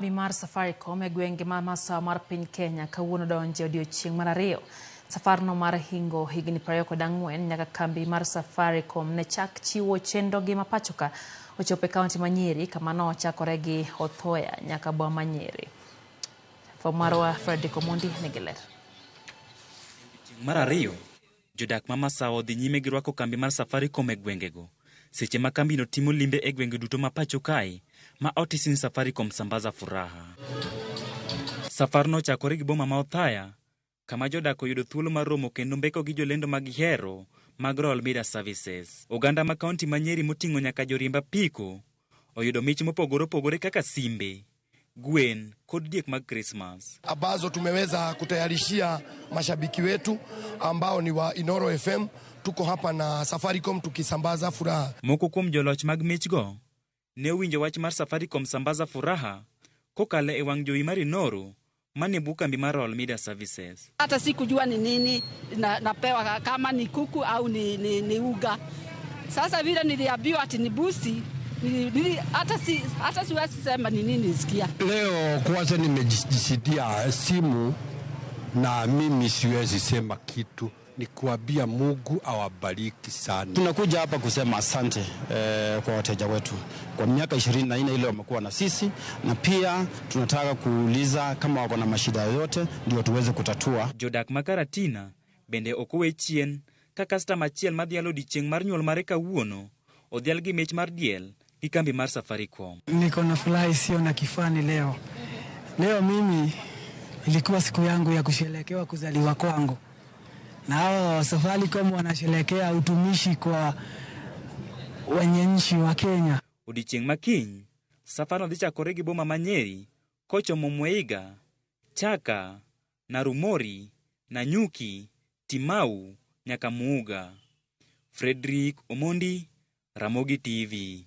Kambi mar Safaricom e gwenge ma masawa mar piny Kenya kawuono donjo e odiochieng' mar ariyo. Safarno mar hingo higni 24 nyaka kambi mar Safaricom ne chak chiwo chenrogi ma pachoka ochopo e kaunti ma Nyeri kama nochakore gi Othoya nyaka boma ma Nyeri. Fwambo marwa Fredrick Omondi nigi ler. Odiochieng' mar ariyo, jodak ma Masawa odhi nyime gi rwako kambi mar Safaricom e gwengego seche ma kambino timo limbe e gwenge duto ma pacho kae ma otisi ni Safaricom Sambaza Furaha. Safarno ochakore gi boma ma Othaya kama jodak oyudo thuolo mar romo kendo mbeko gi jolendo ma gihero mag Royal Media Services. Oganda ma kaunti ma Nyeri moting'o nyaka joriemb apiko oyudo mich mopogore opogore kaka simbe, gwen kod diek mag Krismas. Ambazo tumeweza kutayarishia mashabiki wetu ambao ni wa Inoro FM. Tuko hapa na Safaricom tukisambaza furaha. Moko kuom joloch mag michgo ne owinjo wach mar Safaricom Sambaza Furaha kokalo e wang' jowi mar Inoro manie bwo kambi mar Royal Media Services. Hata sikujua ni nini napewa kama ni kuku au ni uga. Sasa vile niliambiwa ati ni mbuzi, hata siwezi sema ni nini nilisikia. Leo kwanza nimejishidia simu na mimi siwezi sema kitu, ni kuambia Mungu awabariki sana. Tunakuja hapa kusema asante kwa wateja wetu kwa miaka 24 ile wamekuwa na sisi, na pia tunataka kuuliza kama wako na mashida yoyote ndio tuweze kutatua. Jodak ma Karatina bende ok owe chien ka kastama achiel madhialo odiochieng' mar nyuol mare kawuono odhial gi mich mar diel gi kambi mar Safaricom. Niko na furaha isiyo na kifani leo. Leo mimi ilikuwa siku yangu ya kusherehekea kuzaliwa kwangu, na hao Safaricom wanasherehekea utumishi kwa wenye nchi wa Kenya. Odiochieng' ma kiny, safarno dhi chakore gi boma ma Nyeri kochomo Mweiga, Chaka, Narumori, Nanyuki, Timau nyaka Muuga. Fredrick Omondi, Ramogi TV.